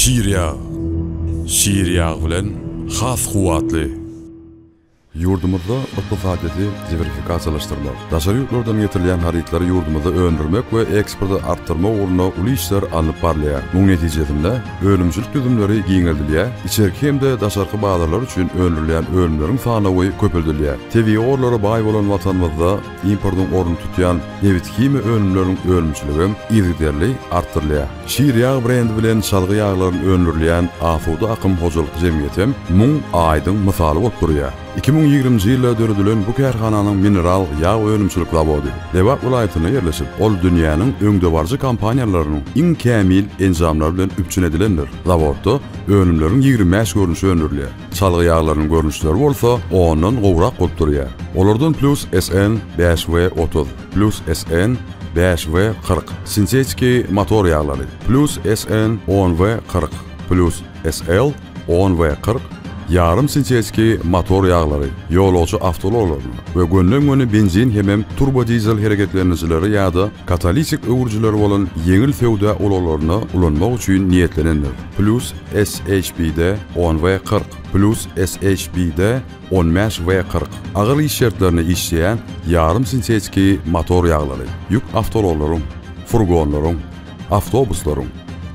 Şir ýag. Şir ýag bilen has kuwwatly. Ýurdumyzda ykdysadyýeti diwersifikasiýalaşdyrmak, daşary ýurtlardan getirilýän harytlary ýurdumyzda öndürmek we eksporty artdyrmak ugrunda uly işler alnyp barylýar. Munuň netijesinde, önümçilik düzümleri giňeldilýär, içerki hem-de daşarky bazarlar üçin öndürilýän önümleriň sanawy köpeldilýär. Tebigy gorlara baý bolan Watanymyzda importyň ornuny tutýan nebithimiýa önümleriniň önümçiligem yzygiderli artdyrylýar. Şir ýag brendi bilen çalgy ýaglaryny öndürilýän Asuda akym hojalyk jemgyýetem muň aýdyň mysaly bolup durýar. 2020-nji ýylda döredilen bu kärhananyň mineral ýag önümçilik zawody Lebap welaýatynda ýerleşip, ol dünýäniň öňdebaryjy kompaniýalarynyň iň kämil enjamlary bilen üpjün edilendir. Zawodda önümleriň 25 görnüşi öndürilýär. Çalgy ýaglarynyň görnüşleri bolsa ondan gowrak bolup durýar. Olardan Plus SN bäş W 30, Plus SN bäş W 40 sintetiki motor ýaglary, Plus SN on W 40, Plus SL on W 40 ýarym sintetiki motor ýaglary ýolagçy awtoulaglaryna we gönden-göni benzin hemem turbodizel hereketlendirijileri ýa-da katalitik öwrüjileri bolan ýeňil söwda ulaglaryna ulanmak üçin niýetlenendir. Plus SHBD on W 40, Plus SHBD 15 W 40, agyr iş şertlerinde işleýän ýarym sintetiki motor ýaglary, ýük awtoulaglaryň, furgonlaryň, awtobuslaryň,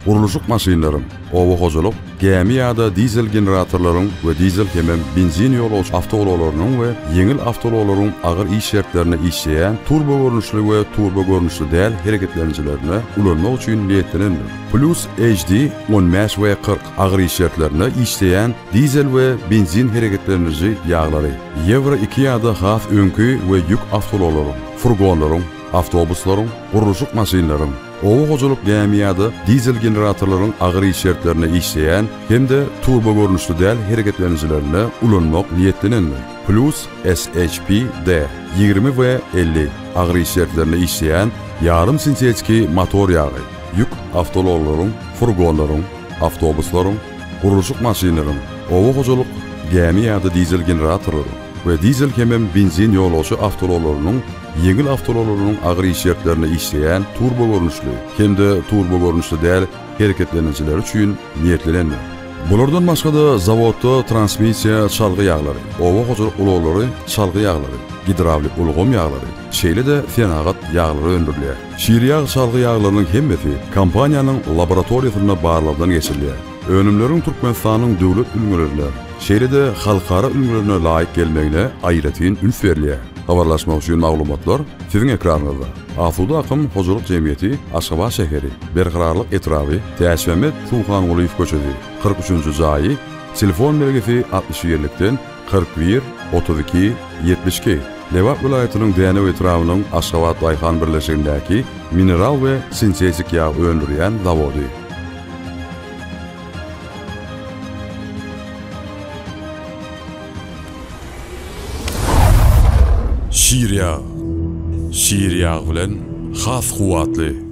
gurluşyk maşynlaryň, oba hojalyk, gämi ýa-da dizel generatorlaryň we dizel hemem benzin ýolagçy awtoulaglarynyň we ýeňil awtoulaglaryň agyr iş şertlerinde işleýän turbo görnüşli we turbo görnüşli däl hereketlenijilerine ulanmak üçin niýetlenendir. Plus HD 15 W 40, agyr iş şertlerinde işleýän dizel we benzin hereketlendiriji ýaglary, Ýewro iki ýa-da has öňki we ýük awtoulaglaryň, furgonlaryň, awtobuslaryň, gurluşyk maşynlaryň, oba hojalyk gämi ýa-da dizel generatorlaryň agyr iş şertlerinde işleýän hem-de turbo görnüşli däl hereketlenijilerinde ulanmak niýetlenendir. Plus SHP-D 20 we 50 agyr iş şertlerinde işleýän ýarym sintetiki motor ýagy, ýük awtoulaglaryň, furgonlaryň, awtobuslaryň, gurluşyk maşynlaryň, oba hojalyk gämi ýa-da dizel generatorlaryň we dizel hemem benzin ýolagçy awtoulaglarynyň ýeňil awtoulaglarynyň agyr iş şertlerinde işleýän turbo görnüşli hem-de turbo görnüşli däl hereketlenijileri üçin niýetlenendir. Bulardan başga-da zawodda transmissiýa çalgy ýaglary, oba hojalyk ulaglary çalgy ýaglary, gidrawlik ulgam ýaglary, şeýle-de senagat ýaglary öndürilýär. Şir ýag çalgy ýaglarynyň hemmesi kompaniýanyň laboratoriýasynda barlagdan geçirilýär. Önümleriň Türkmenistanyň döwlet ülňülerine, şeýle-de halkara ülňülerine laýyk gelmegine aýratyn üns berilýär. Habarlaşmak üçin maglumatlar siziň ekranyňyzda. Asuda akym hojalyk jemgyýeti, Aşgabat şäheri, Berkararlyk etraby, Täçmämmet Suhangulyýew köçesi, 43-nji jaýy, telefon belgisi 61-likden 41 32 72. Lebap welaýatynyň Dänew etrabynyň Aşgabat daýhan birleşigindäki mineral we sintetik ýag öndürýän zawody. Şir ýag. Şir ýag bilen has kuwwatly.